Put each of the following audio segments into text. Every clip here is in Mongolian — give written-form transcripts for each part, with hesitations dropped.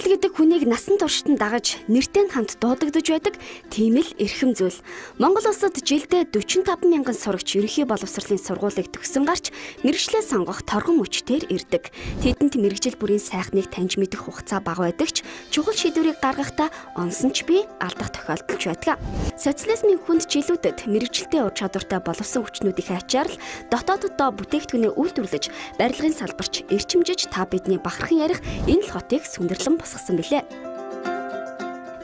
Сургууль гэдэг хүнийг насан туршид нь дагаж нэртэй хамт дуудагдаж байдаг тийм л эрхэм зүйл. Монгол улсад жилдээ 45 мянган сурагч ерөнхий боловсролын сургуулийг төгсөн гарч мэргэжлээ сонгох торгон мөчтөр ирдэг. Тэдэнд мэргэжил бүрийн сайхныг таньж мэдэх хугацаа бага байдаг ч чухал шийдвэрийг гаргахдаа онсон ч бий алдах тохиолдол ч байдаг. Социализмын хүнд жилүүдэд мэргэжилтэй ур чадвартай боловсон хүчнүүдийн ачаар л дотооддоо бүтээгдэхүүнээ үйлдвэрлэж, барилгын салбарч эрчимжиж та бидний бахархан ярих энэ л хотыг сүндэрлэн босгосон билээ.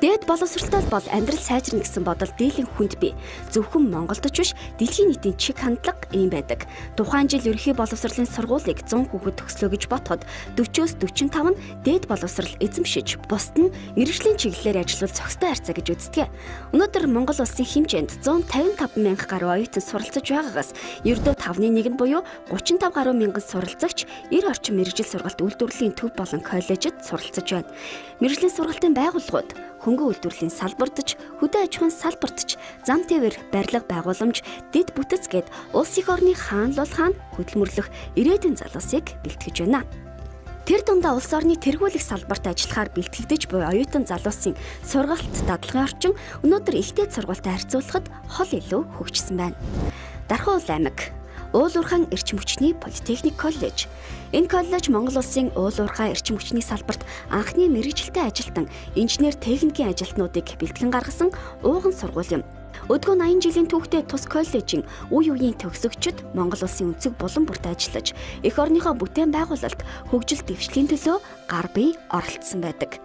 Дээд боловсралтай бол амьдрал сайжирна гэсэн бодол дийлэн хүнд бий. Зөвхөн Монголд ч биш, дэлхийн нийтийн чиг хандлага ийм байдаг. Тухайн жил ерөнхий боловсролын сургуулийг 100 хүүхэд төгслөө гэж бодоход 40-оос 45 нь дээд боловсрал эзэмшиж, бусд нь мэргэжлийн чиглэлээр ажиллавал зохистой харьцаа гэж үздэг. Өнөөдөр Монгол улсын хэмжээнд 155 мянга гаруй оюутан суралцаж байгаагаас ердөө 5-ны 1 нь буюу 35 гаруй мянган суралцагч 90 орчим мэргэжил сургалт үйлдвэрлэлийн төв болон коллежид суралцаж байна. Мэргэжлийн сургалтын байгууллагууд хөнгөн үйлдвэрлэлийн салбарт ч, хөдөө аж ахуйн салбарт ч, зам тээвэр, барилга байгууламж, дэд бүтэц гээд улс эх орны хаан л бол хаан хөдөлмөрлөх ирээдүйн залуусыг бэлтгэж байна. Тэр дундаа улс орны тэргүүлэх салбарт ажиллахаар бэлтгэгдэж буй оюутан залуусын сургалт дадлагын орчин өнөөдөр ихтэй сургуультай харьцуулахад хол илүү хөгжсөн байна. Дархан Уул аймаг Уул уурхайн эрчим хүчний политехник коллеж. Энэ коллеж Монгол улсын уул уурхай эрчим хүчний салбарт анхны мэргэжилтэй ажилтан, инженер техникийн ажилтнуудыг бэлтгэн гаргасан ууган сургууль юм. Өдгөө 80 жилийн түүхтэй тус коллежийн үе үеийн төгсөгчид Монгол улсын өнцөг булан бүрт ажиллаж, эх орныхоо бүтээн байгуулалт, хөгжил дэвшлийн төлөө гар бие оролцсон байдаг.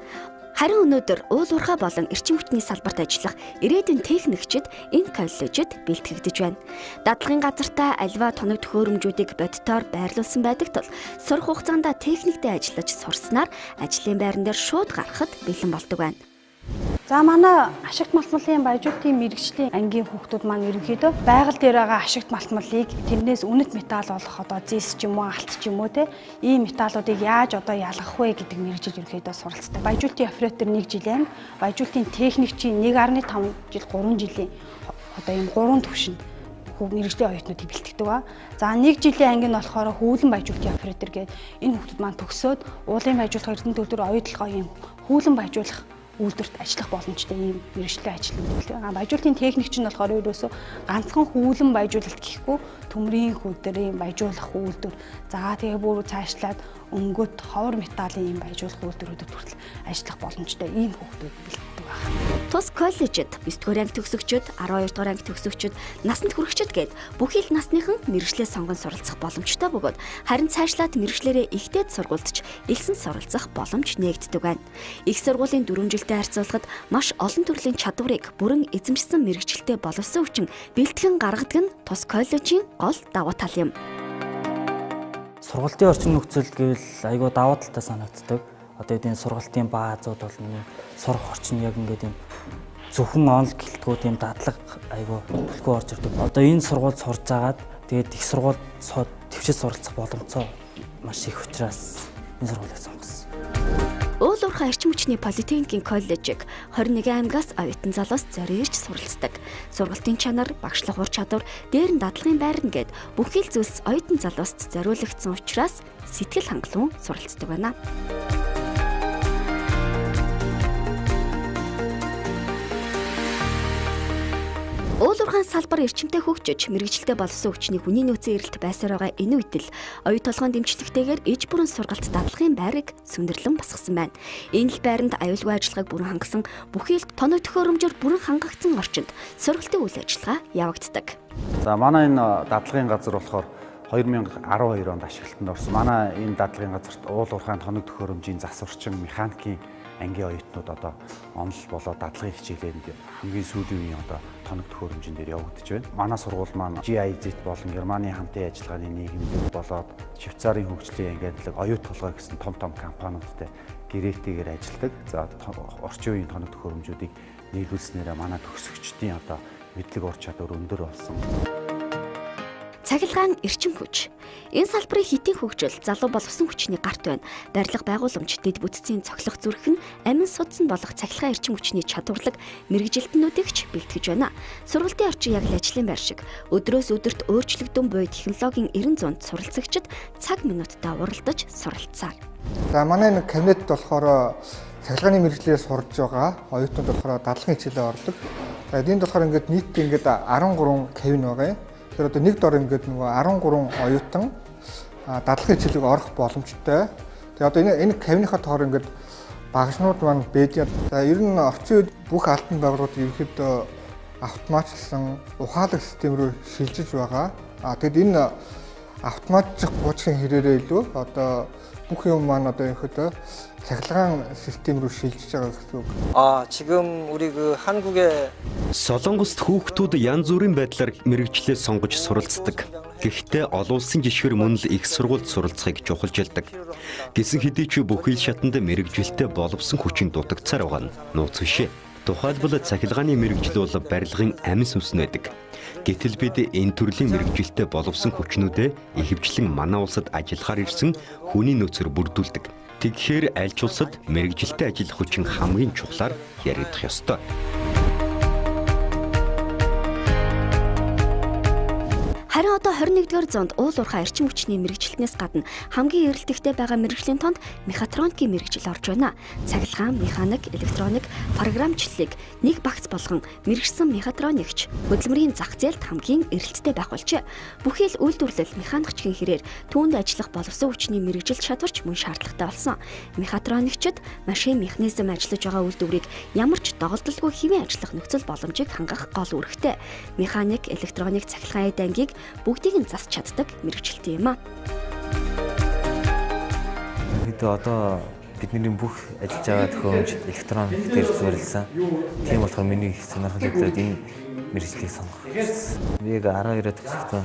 Харин өнөөдөр уул уурхай болон эрчим хүчний салбарт ажиллах ирээдүйн техникчид энэ коллежид бэлтгэгдэж байна. Дадлагын газартаа аливаа тоног төхөөрөмжүүдийг бодитоор байрлуулсан байдаг тул сурах хугацаанд техниктэй ажиллаж сурснаар ажлын байран дээр шууд гарахад бэлэн болдог байна. За манай ашигт малтмалын баяжуултын мэргэжлийн ангийн хүүхдүүд маань ерөнхийдөө байгаль дээр байгаа ашигт малтмалыг тэрнээс үнэт металл болох одоо зэс ч юм уу, алт ч юм уу те ийм металлуудыг яаж одоо ялгах вэ гэдэг мэргэжил ерөнхийдөө суралцдаг. Баяжуултын оператор 1 жилийн анги, баяжуултын техникчийн 1.5 жил 3 жилийн одоо ийм 3 төвшөнд мэргэжлийн оюутнуудыг бэлтгэдэг ба. За 1 жилийн анги нь болохоор хүүлэн баяжуултын оператор гэдэг энэ хүүхдүүд маань төгсөөд уулын баяжуулах Эрдэнэ төвдөр оюутлогын хүүлэн баяжуулах үйлдвэрт ажиллах боломжтой ийм мэргэжлийн ажилтнууд үлээ. А баяжуултын техникч нь болохоор ерөөсөө ганцхан хүүлэн баяжуулалт гэхгүй төмрийн хөдрийн баяжуулах үйлдвэр. За тэгээ бүр цаашлаад өнгөт ховор металлын ийм баяжуулах үйлдвэрүүдэд хүртэл ажиллах боломжтой ийм хүүхдүүд бэлддэг байна. Тус коллежид 9 дугаар анги төгсөгчид, 12 дугаар анги төгсөгчид, насанд хүрэхчид гээд бүхий л насныхан мэргэжлээ сонгон суралцах боломжтой бөгөөд харин цаашлаад мэргэжлээрээ ихтэй сургуульд ч элсэн суралцах боломж нээгддэг байна. Их сургуулийн 4 жилтэй харьцуулахад маш олон төрлийн чадварыг бүрэн эзэмшсэн мэргэжилтэй боловсон хүчин бэлтгэн гаргадаг нь тус коллежийн гол давуу тал юм. Сургалтын орчин нөхцөл гэвэл айгүй давуу талтай санагддаг. Одоо энэ сургалтын баазууд бол нэг сурах орчин яг ингээд юм зөвхөн онл гэлтгүү тийм дадлага айгүй төлхөө орж ирдэг. Одоо энэ сургуульд сурж агаад тэгээд их сургуульд төвшөд суралцах боломжтой маш их учраас энэ сургуулийг сонгосон. Уул уурхай эрчим хүчний политехникийн коллежийг 21 аймгаас оюутан залуус зориулж суралцдаг. Сургалтын чанар, багшлах ур чадвар, дээр нь дадлагын байрна гээд бүхий л зүйлс оюутан залууст зориулагдсан учраас сэтгэл хангалуун суралцдаг байна. Уул уурхайн салбар эрчимтэй хөгжиж, мэргэжилтэй боловсон хүчний хүний нөөцийн эрэлт байсаар байгаа энэ үед л оюу толгойн дэмжлэгтэйгээр иж бүрэн сургалт дадлагын байрыг сүндэрлэн босгосон байна. Энэ л байранд аюулгүй ажиллагааг бүрэн хангасан бүхий л тоног төхөөрөмжөөр бүрэн хангагдсан орчинд сургалтын үйл ажиллагаа явагддаг. За манай энэ дадлагын газар болохоор 2012 онд ашиглалтанд орсон. Манай энэ дадлагын газарт уул уурхайн тоног төхөөрөмжийн засварчин, механикийн ангийн оюутнууд одоо онол болоод дадлагын хичээлээнд хамгийн сүүлийн үеийн одоо тоног төхөөрөмжийн дээр явагдаж байна. Манай сургууль маань GIZ болон Германы хамтын ажиллагааны нийгэмлэг болоод Швейцарын хөгжлийн агентлаг, оюут толгой гэсэн том том компаниудтай гэрээтэйгээр ажилладаг. За орчин үеийн тоног төхөөрөмжүүдийг нийлүүлснээрээ манай төгсөгчдийн одоо мэдлэг ур чадвар өндөр болсон. Цахилгаан эрчим хүч. Энэ салбарын хэтийн хөгжил залуу боловсон хүчний гарт байна. Барилга байгууламж, дэд бүтцийн цоглох зүрх нь амин судас нь болох цахилгаан эрчим хүчний чадварлаг мэргэжилтнүүдийг ч бэлтгэж байна. Сургалтын орчин яг л ажлын байр шиг өдрөөс өдөрт өөрчлөгдөн буй технологийн 90 зуунд суралцагчид цаг минутаа уралдаж суралцсаар. За манай нэг кабинет болохоор Цахилгааны мэргэжлээр сурж байгаа оюутнууд болохоор дадлагын хичээлээ ордог. За энд болохоор ингээд нийт ингээд 13 кабин байгаа юм. Тэгэхээр одоо нэг дор ингээд нөгөө 13 оюутан дадлагын хичээлийг орох боломжтой. Тэгээ одоо энэ кабиныхаа тоор ингээд багшнууд маань бэдий. За ер нь орчин үед бүх албан байгууллагууд ерөнхийдөө автоматчлсан ухаалаг систем рүү шилжиж байгаа. А тэгэд энэ автоматжих буучрын хэрээрээ илүү одоо бүх юм маань одоо ерөнхийдөө цахилгаан систем рүү шилжиж байгаа гэсэн үг. 아, 지금 우리 그 한국의 Солонгост хүүхдүүд янз бүрийн байдлаар мэргэжлээ сонгож суралцдаг. Гэхдээ олон улсын жишгээр мөн л их сургуульд суралцахыг чухалчилдаг. Гэсэн хэдий ч бүх ил шатанд мэргэжилтэй боловсон хүчин дутагдсаар байгаа нь нууц биш ээ. Тухайлбал цахилгааны мэргэжил бол барилгын амин сүнс нь байдаг. Гэтэл бид энэ төрлийн мэргэжилтэй боловсон хүчнүүдээ ихэвчлэн манай улсад ажиллахаар ирсэн хүний нөөцөөр бүрдүүлдэг. Тэгэхээр аль ч улсад мэргэжилтэй ажиллах хүчин хамгийн чухлаар яригдах ёстой. Харин одоо 21-р зуунд уул уурхай эрчим хүчний мэргэжилтнээс гадна хамгийн эрэлттэй байгаа мэргэжлийн тоонд мехатроникийн мэргэжил орж байна. Цахилгаан, механик, электроник, програмчлалыг нэг багц болгон мэргэжсэн мехатроникч хөдөлмөрийн зах зээлд хамгийн эрэлттэй байх болжээ. Бүхий л үйлдвэрлэл механикчийн хэрээр түүнд ажиллах боловсон хүчний мэргэжил чадварч мөн шаардлагатай болсон. Мехатроникчид машин механизм ажиллаж байгаа үйлдвэрийг ямар ч доголдолгүй хэвэн ажиллах нөхцөл боломжийг хангах гол үүрэгтэй. Механик, электроник, цахилгаан эд ангийг бүгдийг нь засч чаддаг мэргэжилтэн юм а. Ерөнхийдөө одоо бидний бүх ажиллаж байгаа төхөөрөмж электроник дээр суурилсан. Тийм болохоор миний их сонирхол өгдөд энэ мэргэжлийг сонгох. Би яг 12-оор төгсөхдөө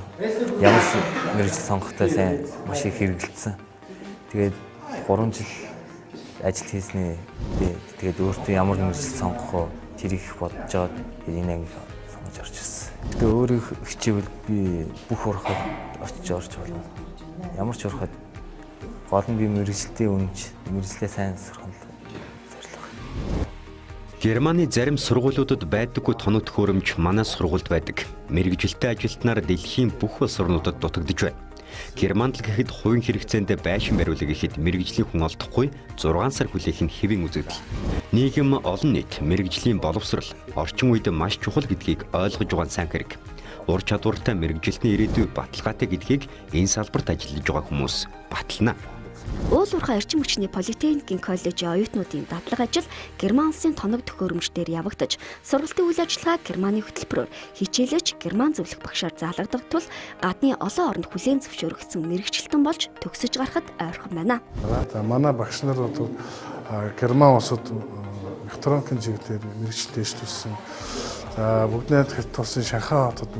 ямар мэргэжил сонгохдоо сайн маш их хэрэгэлдсэн. Тэгээд 3 жил ажил хийсний би тэгээд өөртөө ямар мэргэжил сонгох вэ тэрийг их бодож аваад энэ ангийг сонгож орж ирсэн. Гэтэ өөрөө хичээвэл би бүх урахад очиж орж болно. Ямар ч урахад гол нь би мэргэжилтээ үнэнч, мэргэжлээ сайн сурах нь зорилго. Германы зарим сургуулиудад байдаггүй тоног төхөөрөмж манай сургуульд байдаг. Мэргэжилтэй ажилтнаар дэлхийн бүх улс орнуудад дутагдж байна. Германд л гэхэд хувийн хэрэгцээндээ байшин бариулъя гэхэд мэргэжлийн хүн олдохгүй 6 сар хүлээх нь хэвийн үзэгдэл. Нийгэм олон нийт мэргэжлийн боловсрол орчин үед маш чухал гэдгийг ойлгож байгаа нь сайн хэрэг. Ур чадвартай мэргэжилтний ирээдүй баталгаатай гэдгийг энэ салбарт ажиллаж байгаа хүмүүс батална. Уул уурхай эрчим хүчний политехникийн коллежийн оюутнуудын дадлага ажил Герман улсын тоног төхөөрөмж дээр явагдаж, сургалтын үйл ажиллагаа Германы хөтөлбөрөөр хичээлэж Герман зөвлөх багшаар заалгадаг тул гадны олон оронд хүлээн зөвшөөрөгдсөн мэргэжилтэн болж төгсөж гарахад ойрхон байна. За манай багш нар бол Герман улсад электроникийн чиглэлээр мэргэжилтээ дэвшлүүлсэн. За бүгд найрамдах Хятад улсын Шанхай хотод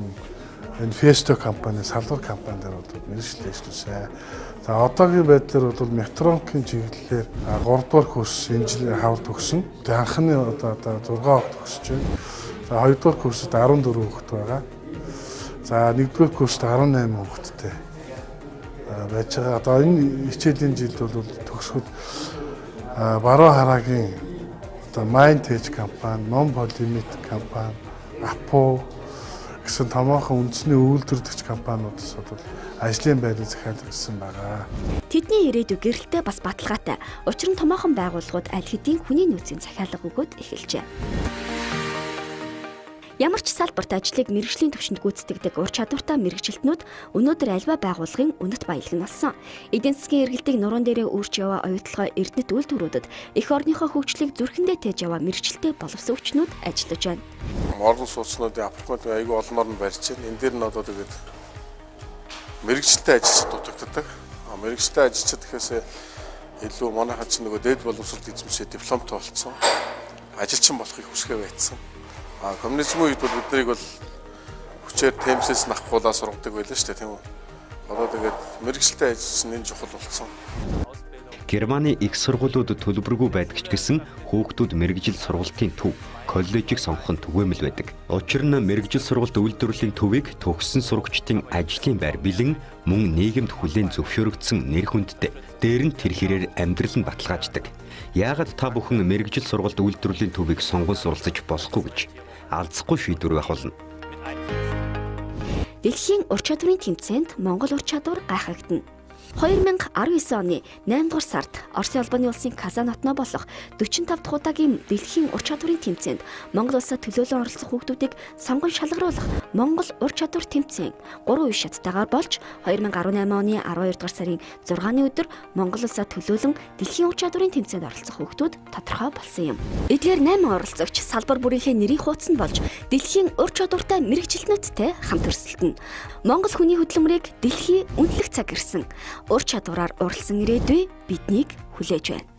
энэ Festo компани, салбар компани дээр бол мэргэжилтээ дэвшлүүлсэн. За одоогийн байдлаар бол мехатроникийн чиглэлээр 3 дугаар курс энэ жил хавар төгсөн. Тэгээ анхны одоо 6 хүүхэд төгсөж байна. За 2 дугаар курсд 14 хүүхэд байгаа. За 1 дугаар курсд 18 хүүхэдтэй байж байгаа. Одоо энэ хичээлийн жилд бол төгсөхөд Баруун хараагийн одоо Mindtech компани, Non Polymet компани, Apo гэсэн томоохон үндэсний үйлдвэрлэгч компаниудаас бол ажлын байрыг захиалга ирсэн байгаа. Тэдний ирээдүй гэрэлтэй бас баталгаатай. Учир нь томоохон байгууллагууд аль хэдийн хүний нөөцийн захиалга өгөөд эхэлжээ. Ямар ч салбарт ажлыг мэргэжлийн түвшинд гүйцэтгэдэг ур чадвартай мэргэжилтнүүд өнөөдөр альва байгууллагын үнэт баялаг нь болсон. Эдийн засгийн эргэлтийг нуруунд дээрээ үүрч яваа оюутлогоо эрдэнэт үйлдвэрүүдэд эх орныхоо хөгжлийг зүрхэндээ тээж яваа мэргэжилтэй боловсон хүчнүүд ажиллаж байна. Орон сууцнуудын апартамент айгүй олноор нь барьж байна. Энэ дээр нь одоо тэгээд мэргэжилтэй ажилчид дутагддаг. Мэргэжилтэй ажилчид гэхээсээ илүү манайхаа ч нөгөө дээд боловсрол эзэмшээ дипломтой болцсон. Ажилчин болохыг хүсгээ байцсан. Коммунизмын үед бол бид нарыг бол хүчээр Темсээс нахгуулаа сургадаг байлаа шүү дээ, тийм үү? Одоо тэгээд мэргэжилтэй ажилчин энэ чухал болсон. Германы их сургуулиуд төлбөргүй байдаг ч гэсэн хүүхдүүд мэргэжил сургалтын төв, коллежийг сонгох нь түгээмэл байдаг. Учир нь мэргэжил сургалт үйлдвэрлэлийн төвийг төгссөн сурагчдын ажлын байр бэлэн мөн нийгэмд хүлээн зөвшөөрөгдсөн нэр хүндтэй. Дээр нь тэр хэрээр амьдрал нь баталгааждаг. Яагаад та бүхэн мэргэжил сургалт үйлдвэрлэлийн төвийг сонгон суралцаж болохгүй гэж алдсахгүй шийдвэр байх болно. Дэлхийн ур чадварын тэмцээнд Монгол ур чадвар гайхагдана. 2019 оны 8 дугаар сард Оросын холбооны улсын Казан хотноо болох 45 дахь удаагийн дэлхийн ур чадварын тэмцээнд Монгол улсаа төлөөлөн оролцох хүүхдүүдийг сонгон шалгаруулах Монгол ур чадвар тэмцээн 3 үе шаттайгаар болж 2018 оны 12 дугаар сарын 6-ны өдөр Монгол улсаа төлөөлөн дэлхийн ур чадварын тэмцээнд оролцох хүүхдүүд тодорхой болсон юм. Эдгээр 8 оролцогч салбар бүрийнхээ нэрийн хуудас нь болж дэлхийн ур чадвартай мэрэгжилтнүүдтэй хамт өрсөлдөнө. Монгол хүний хөдөлмөрийг дэлхий үнэлэх цаг ирсэн. Ур чадвараар уралсан ирээдүй биднийг хүлээж байна.